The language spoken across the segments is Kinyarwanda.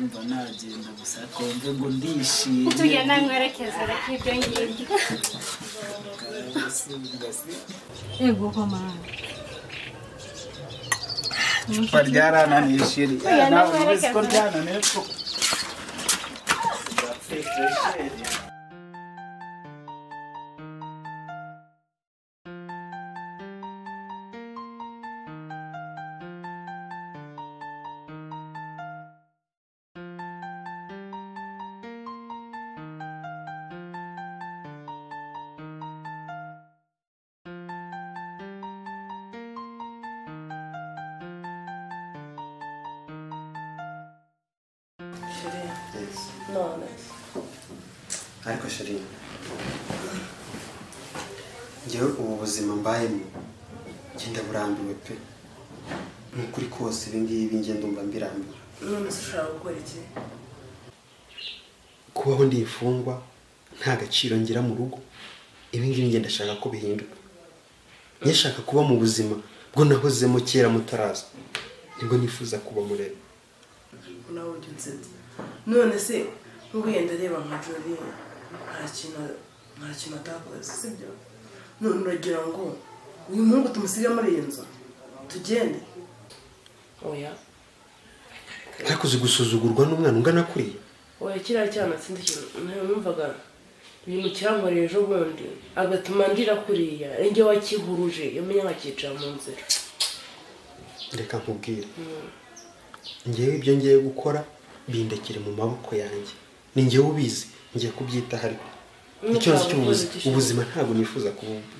Ndumva nagenda gusa kumve ngo ndishimye. Tugenda nkwerekeza reka ibyo ngibyo. Ego mama. Icupa ryarananiye shiri. Nawe ubizi ko ryananiye ko. None. Ariko sheri, njyewe ubu buzima mbayemo ngenda burambiwe pe. Ni ukuri kose ibi ngibi njye ndumva mbirambiwe. None se ushaka gukora iki? Kubaho ndi imfungwa nta gaciro ngira mu rugo, ibi ngibi njye ndashaka ko bihinduka. Ndashaka kuba mu buzima bwo nahozemo kera mutaraza, nibwo nifuza kuba mureba. Nawe ujya unsetsa. None se nk'ubu yenda areba nka Jolie nta kintu atakoze, sibyo? None uragira ngo uyu muhungu tumusige muri iyi nzu tugende? Oya. Ntakoze gusuzugurwa n'umwana ungana kuriya. Oya, kiriya cyana sindi kintu numvaga ibintu cyankoreye ejo bundi agatuma ndira kuriya, njye wakihuruje yamenye nkakicara mu nzira. Reka nkubwire, njyewe ibyo ngiye gukora bindekere mu maboko yanjye. Ni njyewe ubizi, ngiye kubyitaho ariko. Ikibazo cy'ubuzima ntabwo nifuza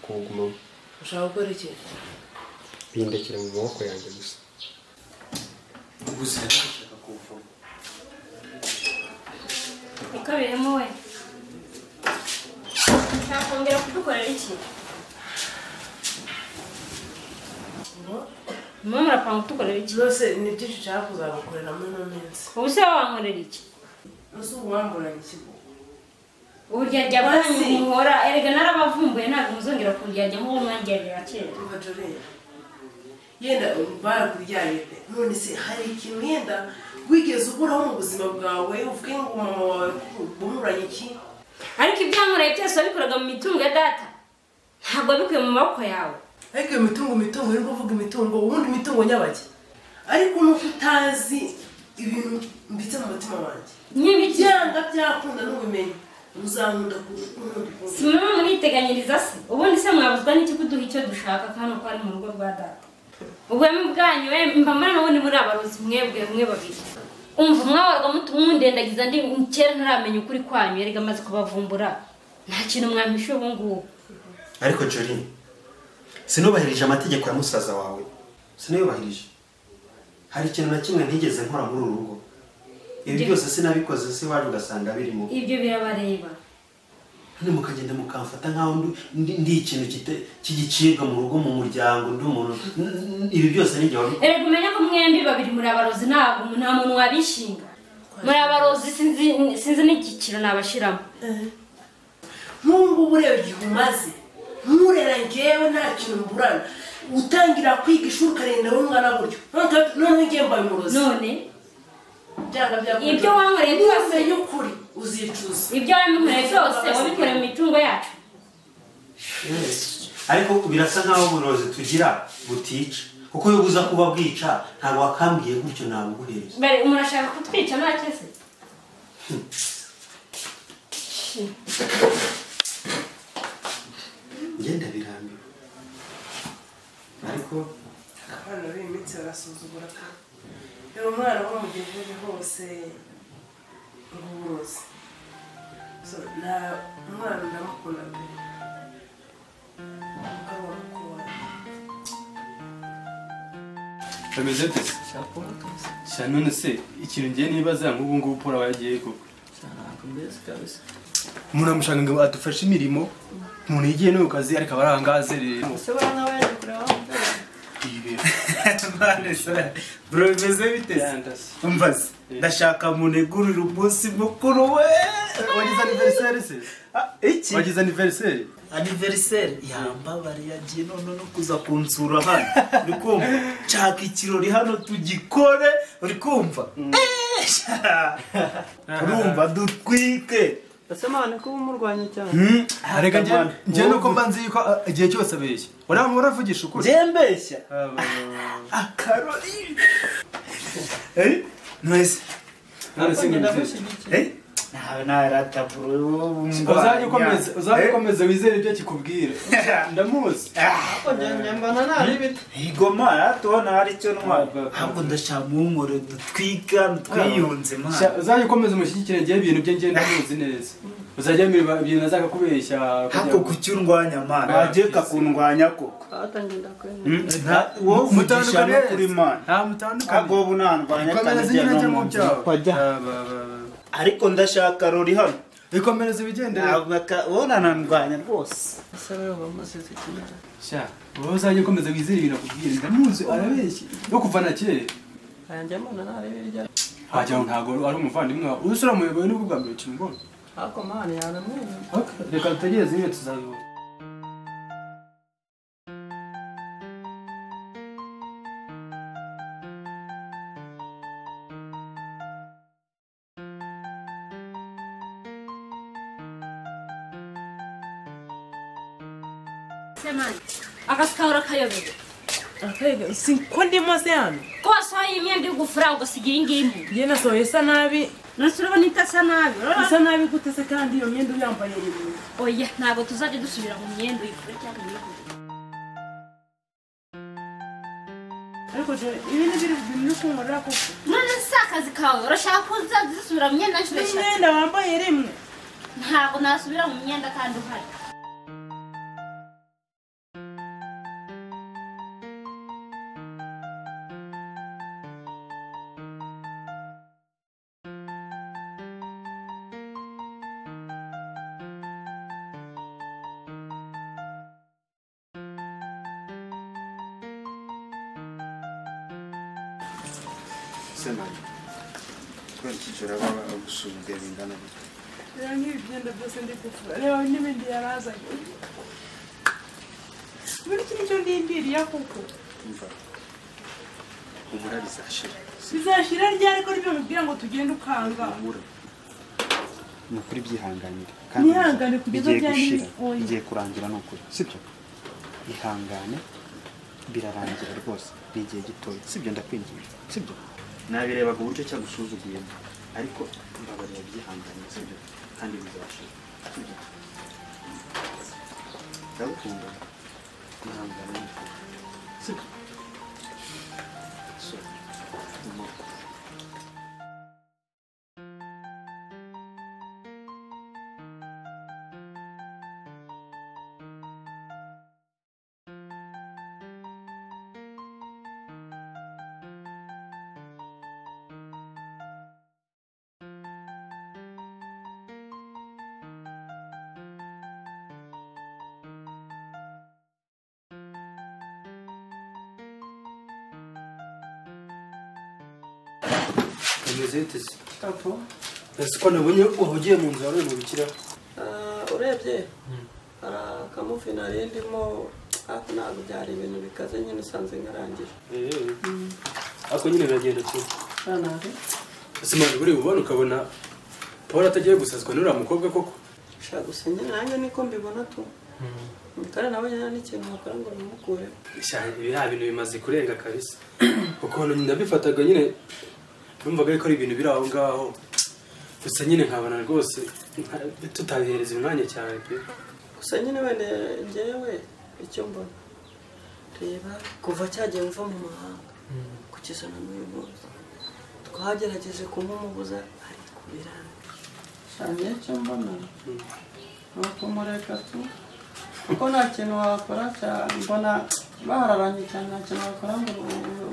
kubugumamo. Ushaka gukora iki? Bindekere mu maboko yanjye gusa. Ubuzima ndashaka kubuvamo. Uko birimo we? Ushaka kongera kudukorera iki? Mama murapanga kudukorera iki? Byose ni byinshi nshaka kuzagukorera muri ino minsi. Ubu se wankorera iki? Ese ubu wamburanye iki? Uburyarya bwanyu muhora, erega narabavumbuye ntabwo muzongera kundyarya nk'uwo mwandyarya kera. Umva Jolie, yenda barakuryaye pe. None se hari ikintu yenda wigeze uburaho mu buzima bwawe uvuge ngo mama wawe bumuranye iki? Ariko ibyankoreye byose wabikoraga mu mitungo ya data, ntabwo wabikuye mu maboko yawe. Ariko iyo mitungo uri kuvuga imitungo, ubundi imitungo nyabaki. Ariko nuko utazi ibintu mbitse mu mutima wanjye. Byanga byakunda n'ubumenyi. Uzankunda kunkunda. Si mama muriteganyiriza se? Ubundi se mwabuzwa n'iki kuduha icyo dushaka kandi ko ari mu rugo rwa data? Ubwami bwanyu we mbamara n'ubundi muri abarozi mwebwe mwe babiri. Umva mwabarwa mutundendagiza ndi kera ntaramenya ukuri kwanyu, erega amaze kubavumbura. Nta kintu mwampishe ubu ngubu. Ariko Jolie, sinubahirije amategeko ya musaza wawe. Sinubahirije. Hari ikintu na kimwe ntigeze nkora muri uru rugo. Ibi byose sinabikoze se waje ugasanga birimo. Ibyo birabareba. None mukagenda mukamfata nkaho ndi ikintu kigicibwa mu rugo mu muryango ndi umuntu. Ibi byose ni njye wabikoze. Erega umenya ko mwembi babiri muri abarozi, ntabwo nta muntu wabishinga. Muri abarozi sinzi n'igiciro nabashiramo. Nk'ubu ureba igihe umaze nkurera njyewe nta kintu mburana, utangira kwiga ishuri ukarenda wowe ungana gutyo, none ngiye mbaye umurozi. None ibyo wankoreye byose ukuri uzicuza. Ibyo wankoreye byose wabikoreye mu mitungo yacu. Ariko birasa nkaho uburozi tugira butica, kuko iyo ubuza kuba bwica ntabwo wakambwiye gutyo nabuguhereza. Bari umuntu ashaka kutwica ntacyo se. Ngenda birambiwe. Ariko abana b'iyi minsi barasuzugura pe. Reba umwana wo mu gihe hose ngo uburozi. So na umwana ndamukunda pe. Mukaba mukuru wanjye. Bameze bite? Sha none se ikintu ngiye nibaza nk'ubu ngubu Paul aba yagiye koko. Umuntu amushaka ngo adufashe imirimo, umuntu yigiye no kazi ariko abarangaze rero. Bro bimeze bite? Umva se, ndashaka munegurire umunsi mukuru we. Wagize anniversaire se? Iki? Wagize anniversaire? Anniversaire yambabari yagiye none no kuza kunsura hano. Uri kumva? Nshaka ikirori hano tugikore, uri kumva? Urumva dutwike. Ese mwana ko umurwanya cyane. Areka nje nuko mba nzi yuko igihe cyose abeshya. Uravugisha ukuri. Nje mbeshya. Akarori. Nwese. None singize. Nawe narataburu. Uzakomeza wizere ibyo kikubwira. Ndamuzi. Ako njye mbana nari biri. Igoma tubona hari icyo ntwara. Ahubwo ndashaka munkore dutwika twiyunze mwana. Uzakomeza umushyigikire ngiye ibintu bye ngiye ndamuzi neza. Uzajya ibintu azaka kubeshya. Hako kucyurwanya mwana. Wagiye kakundwanya koko. Atangenda kwemera. Wowe mutandukane kuri mwana. Nta mutandukane. Ago bunandwanya kandi mu byawe. Ariko ndashaka rori hano. Ikomereza ibigendere. Ubona nandwanya rwose. Ese wewe bamuzize kimera. Sha, wowe uzajye ukomeza wizere ibintu akubwira. Ndamuzi arabeshya. No kuva na kera. Aya mbona narebirya. Hajya ntago ari umuvandimwe wawe. Usura muyoboye n'ubwo bwa mbere kimbona. Ako mwana yanamwenye. Okay, reka tutegereze ibyo tuzabibona. Akasikahora kayobeye. Akayobeye sinko ndimo se hano. Ko wasohoye imyenda yo gufura ugasigira iyi ngiyi mu. Njye nasohoye isa nabi. Nonese urabona idasa nabi. Isa nabi gute se kandi iyo myenda uyambaye rimwe. Oya ntabwo tuzajya dusubira mu myenda uyifure cyangwa uyigure. Ariko je ibi ni biri bintu kunkorera koko. None se akazi kawe urashaka ko uzajya dusubira mu myenda inshuro eshatu. Imyenda wambaye rimwe. Ntabwo nasubira mu myenda kandi uhari. Semani kubera iki joro aba agusuzugura bingana gute? Reba nk'ibi byenda byose ndi gufura, reba n'ibindi yarazanye. Buri kintu cyo ndindiriye koko. Umva, humura bizashira. Bizashira ryari ko nibyo mubwira ngo tugende ukanga? Humura. Ni ukuri byihanganire. Kandi nihangane kugeza ryari? Bigiye kurangira ni ukuri, sibyo? Ihangane birarangira rwose, ni igihe gitoya, sibyo? Ndakwinginze, sibyo? Nabirebaga uburyo cyagusuzuguyemo ariko mbabarira byihangane, sibyo? Kandi bizashira, sibyo? Ndagukunda, ihangane, sibyo? So, Ese ko nabonye uhugiye mu nzu yawe mu bikira? Urebye hari akamufi nari ndimo ariko ntabwo byari ibintu bikaze nyine usanze nkarangije. Ariko nyine biragenda tu. Ese mwana buri ubona ukabona Paul atagiye gusazwa n'uriya mukobwa koko? Shaka gusa nyine nanjye niko mbibona tu. Kandi nawe nyine n'ikintu wakora ngo umukure. Biriya bintu bimaze kurenga kabisa. Ukuntu nabifataga nyine numvaga ko ari ibintu biri aho ngaho. Gusa nyine nkabona rwose tutabihereza umwanya cyane pe. Gusa nyine wenda njyewe icyo mbona reba kuva cyagiye mva mu mahanga kugeza na n'uyu munsi twagerageje kumumubuza ariko biranga. Shangiye icyo mbona ni ukumureka tu kuko nta kintu wakora mbona bahararanye cyane nta kintu wakora ngo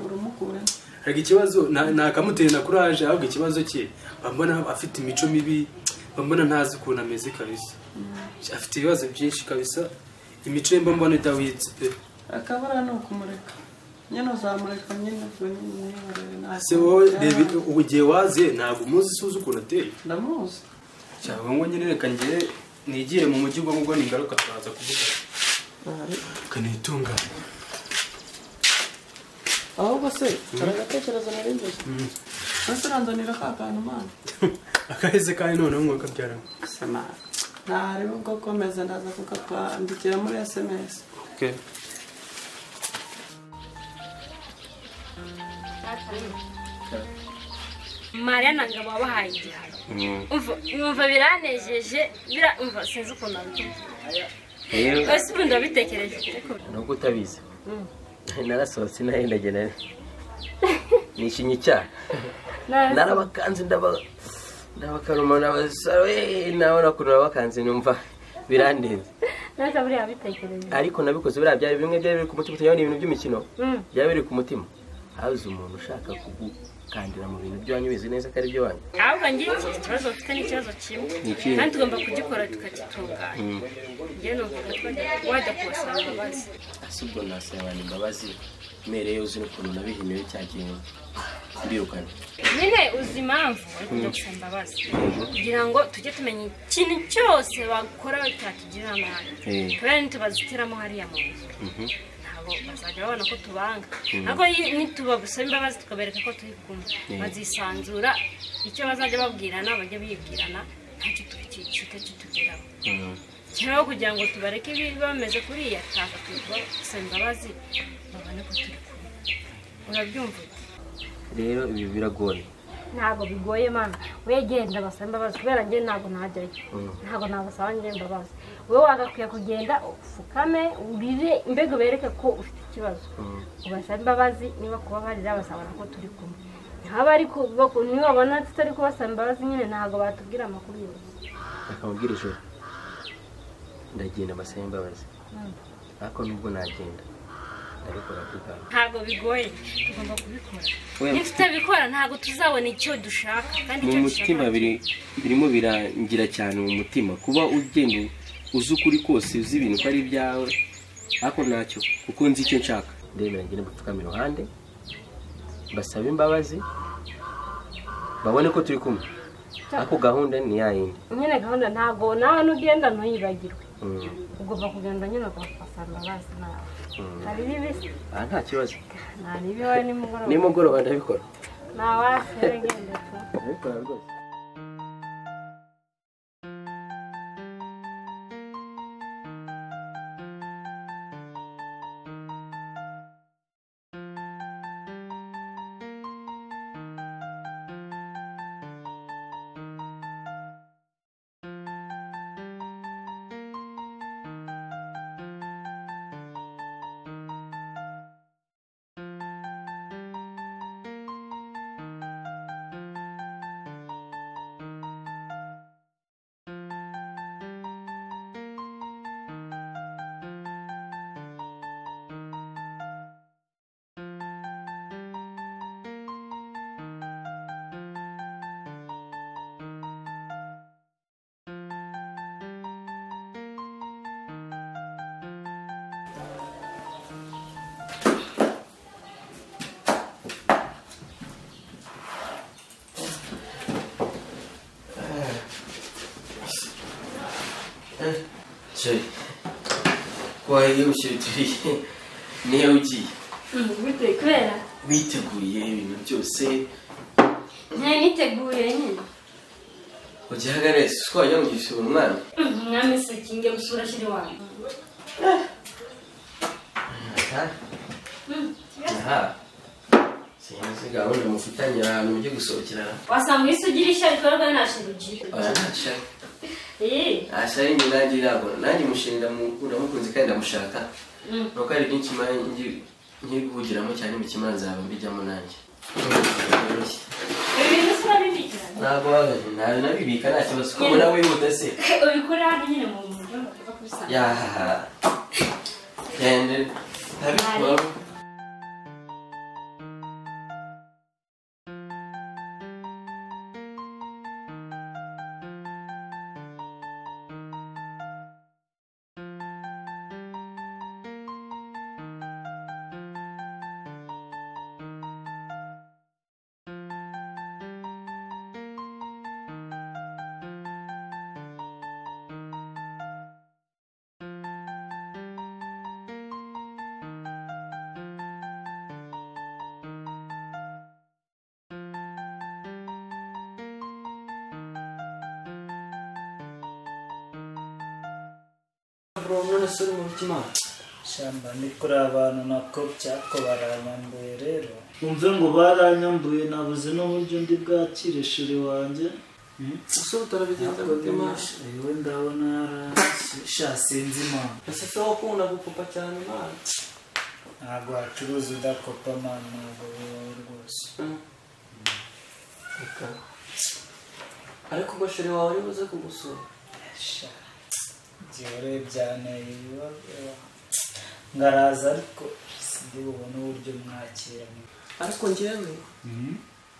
urumukure. Ariko ikibazo nakamuteye na courage ahubwo ikibazo cye bambona afite imico mibi bambona ntazi ukuntu ameze kabisa. Afite ibibazo byinshi kabisa imico ye mbona idahwitse pe. Akabara ni ukumureka nyine uzamureka nyine ubwo nyine Se wowe reba ugiye waze ntabwo umuzi suzi ukuntu ateye. Ndamuzi. Cyangwa ngo nyine reka ngere nigire mu mujyi ubwo ngubwo ningaruka turaza kuvuga. Kanitunga. Ahubwo se aragatekereza narinze. Ese uranzanira ka kantu mana. Akaheze kandi noneho ngo kabyara. Sema. Nari ubwo komeza ndaza kukakwandikira muri SMS. Okay. Mariya na Ngabo wabahaye igihano. Umva biranejeje, umva sinzi ukuntu nabikubwira. Ese ubundi wabitekereje? Nubwo utabizi. Narasohotse nahindagenda. Nishinye icyaha. Narabakanze ndabakaruma nabasawe nawe nakuntu nabakanze numva birandenze. Naza buriya wabitekereje. Ariko nabikoze buriya byari bimwe byari biri ku mutima, ni ibintu by'imikino. Byari biri ku mutima. Habuze umuntu ushaka kugukandira mu bintu by'wanyu bizi neza ko ari byo wanyu. Ahubwo ngiye ikibazo ufite ni ikibazo kimwe. Kandi tugomba kugikora tukagitunganya. Ngiye numva ko wajya kubasaba imbabazi. Asubwo nasaba abantu imbabazi mereye uzi n'ukuntu nabihiniwe cyagiye mbirukana. Nyine uzi impamvu uri kujya gusaba imbabazi. Kugira ngo tujye tumenya ikintu cyose bakora cyatugirira nabi. Kubera nitubazitiramo hariya mu nzu. Bazajya babona ko tubanga. Ariko nitubasaba imbabazi tukabereka ko turi kumwe, bazisanzura icyo bazajya babwirana bajya bibwirana ntacyo kitugeraho. Cyangwa kugira ngo tubareke bameze kuriya tutaza tubasaba imbabazi babone ko turi kumwe. Urabyumva? Rero ibi biragoye. Ntabwo bigoye mana, wegenda basaba imbabazi kubera njye ntabwo najyayo. Ntabwo nabasaba njye imbabazi. Wowe wagakwiye kugenda ufukame urire mbega ubereke ko ufite ikibazo. Ubasaba imbabazi niba kubabarira basabana ko turi kumwe. Ntaba ariko nibabona tutari kubasaba imbabazi nyine ntabwo batubwira amakuru yose. Akamubwira ijoro. Ndagenda basaba imbabazi. Ariko nubwo nagenda ndabikora kubwawe. Ntabwo bigoye, tugomba kubikora. Niba tutabikora ntabwo tuzabona icyo dushaka kandi icyo dushaka. Mu mutima birimo birangira cyane mu mutima kuba ugenda uzi ukuri kose uzi ibintu ko ari ibyawe ariko ntacyo kuko nzi icyo nshaka. Ndemera ngende mbapfukame iruhande basabe imbabazi babone ko turi kumwe. Ariko gahunda ni ya yindi. Nyine gahunda ntabwo nawe nugenda ntuyibagirwe. Ugomba kugenda nyine ukabasaba imbabazi nawe. Hari bibisi? Nta kibazo. Nta bibi wowe nimugoroba. Nimugoroba ndabikora. Nawe genda tu. Ndabikora rwose. Wahiyushye niyo ugiye kubera witeguye ibintu byose. Niteguye nyine. Ugihagarare siko wajya mu gisura umwana. Umwami se kinge gusura shiri wanyu. Aha. Sinzi gahunda mufitanye ahantu mujye gusohokera. Wasanga isugira ishyari rikorwa na shirugi. Oya nta Ashari njye nanjye ntabwo nanjye mushinga ndamukunze kandi ndamushaka. Nuko ari byinshi ngiye guhugiramo cyane mu kimanza nzaba mbijyamo nanjye. Ntabwo nabibika nta kibazo kuko ubona wihuta se. Ubikora hano nyine mu buryo bwo kubisanga. Yahaha. Gende ntabikora. None se uri mu biki? Shamba ni kuri abantu nako cyako baranyambuye rero. Umve ngo baranyambuye nabuze n'uburyo ndi bwakire shiri wanjye. Ese utarabigenza gute mama? Yewe ndabona sha sinzi mama. Ese se wakunda gukopa cyane mama? Ntabwo wacuruza udakopa mama, ntabwo bibaho rwose. Reka. Ariko ubwo shiri wawe ari buze kugusura? Sha. Byore byane ngaraza ariko sindi bubone uburyo mwakira. Ariko njyewe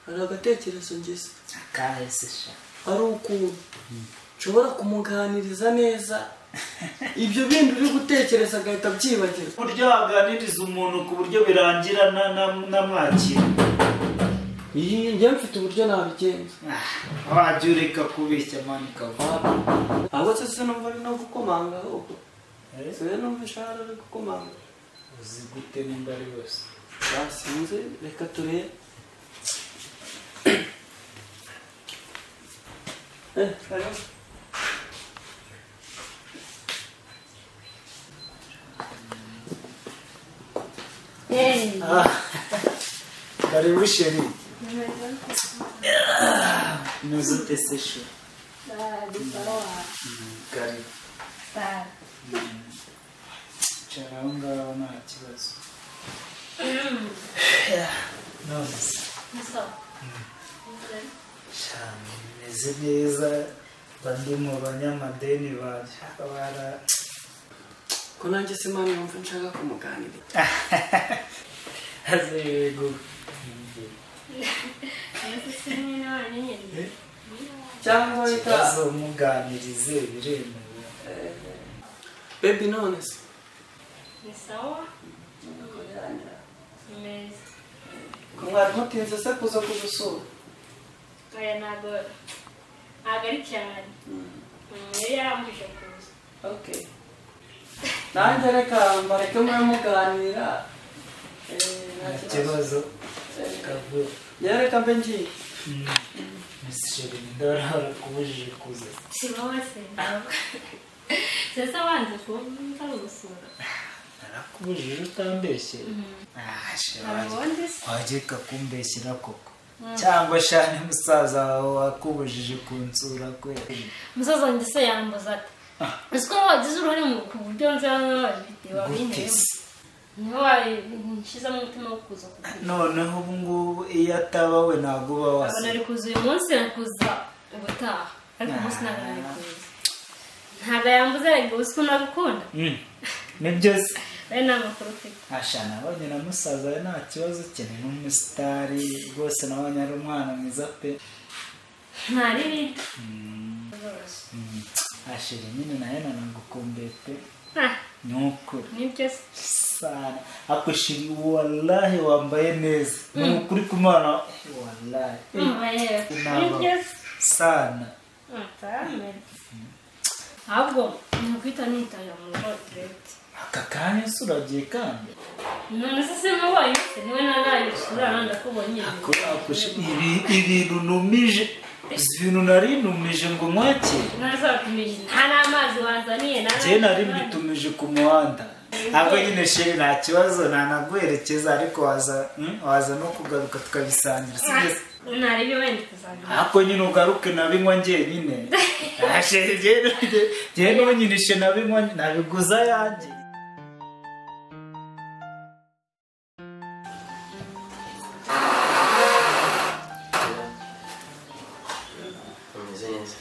hari agatekerezo ngize. Akahe se sha? Ari ukuntu nshobora kumuganiriza neza ibyo bindi uri gutekereza agahita abyibagirwa. Uburyo waganiriza umuntu ku buryo birangira namwakira. Iyi njye mfite uburyo nabigenza. Wajya ureka kubeshya mani kavuga. Ahubwo se numva ari no gukomanga ahubwo. Se numva ishara ari gukomanga. Uzi gute nimba ari wese? Sinzi, reka turebe. Halo. Karibu sheri. Umeze ute se sheri? Karibu. Icara aho ngaho nta kibazo. None se? Meze neza, bandi mu banyamadeni banjye bara ko nanjye se mama yumva nshaka kumuganira. Aze yego. Cyangwa ikibazo muganirize biremewe. Baby none se? Ni sawa? Meza. Ko mwari mutinze se kuza kudusura? Oya ntabwo ari cyane. Yari yarambuje kuza. Okay. Nanjye reka mbareke mube muganira. Nta kibazo. Kavuyo. Reka mbe ngiye. Miss Sheri ndabona barakubujije kuza. Si wowe se. Sasa wanze kuza gusura. Narakubujije utambeshye. Wajya kumbeshyira koko. Cyangwa shani musaza wawe wakubujije kunsura kwe. Musaza wanjye se yambuza ate? Uzi ko wagize uruhare mu buryo nzaba niwe wanshyizemo umutima wo kuza kugira. Noneho ubu ngubu iyo ataba we ntabwo uba wasa. Ntabwo nari kuza uyu munsi, nari kuza ubutaha. Ariko umunsi ntabwo nari kuza. Ntabwo yambuza ariko uzi ko nagukunda. Nibyo se. We nta makuru ufite. Asha nabonye na musaza we nta kibazo cye, ni n'umusitari rwose, nabonye ari umwana mwiza pe. Nta ribi. Ashiri nyine nayo nanagukumbuye pe. Ni ukuri. Nibyo se. Sana. Ako shiri wallahi wambaye neza. Ni ukuri kumana wallahi. Nibyo se. Sana. Ahubwo ni ukwita nitahira mu rugo direct. Aka kanya se uragiye kandi? None se simubaye se niwe nanayisura ndakubonye. Ibintu numije, ibintu nari numije ngo nkwakire. Ntazatumije nta n'amazi wanzaniye na. Njye nari mbitumije ku muhanda. Ahubwo nyine sheri nta kibazo nanaguherekeza ariko waza waza no kugaruka tukabisangira sibyo? Nari wenda kuzagira. Ahubwo nyine ugaruke nabinywa njyenyine. Sheri njye nonyinishe nabinywa nabiguza yanjye. Umeze neza.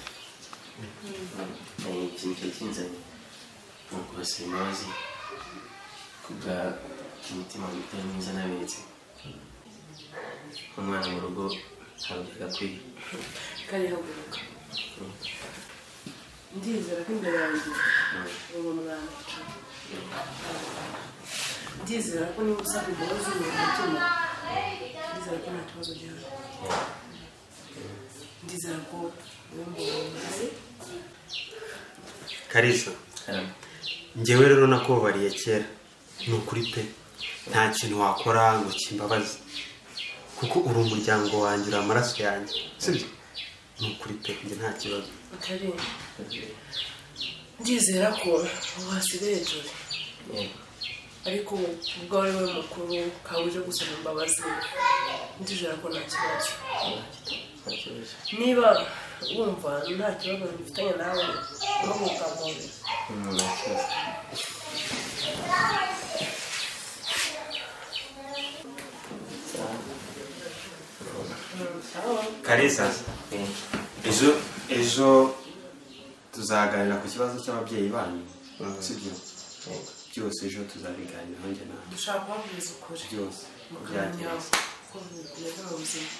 Ikintu cyari kinzanye ni ukubasaba imbabazi kubwa imitima itari myiza naberetse. Umwana mu rugo ntabwo byagakwiye. Kari haguruka. Ndizera ko imbere yanjye uwo mwana. Ndizera ko niba usaba imbabazi mu mutima, ndizera ko nta kibazo gihari. Ndizera ko Kalisa, njyewe rero nakubabariye kera, ni ukuri pe, nta kintu wakora ngo kimbabaze, kuko uri umuryango wanjye, uri amaraso yanjye, sibyo? Ni ukuri pe, njye nta kibazo. Ndizera ko wasigaye Jolly. Ariko ubwo ari we mukuru ukaba uje gusaba imbabazi, ndizera ko nta kibazo. Niba wumva nta kibazo mfitanye nawe, ntugukamure. Nta kibazo. Kalisa, ejo tuzaganira ku kibazo cy'ababyeyi banyu, sibyo? Byose ejo tuzabiganiraho njye nawe. Dushaka kubabwiza ukuri. Byose mukamenya uko bimeze mu buzima.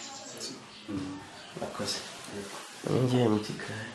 Murakoze. Ngiye mu gikari.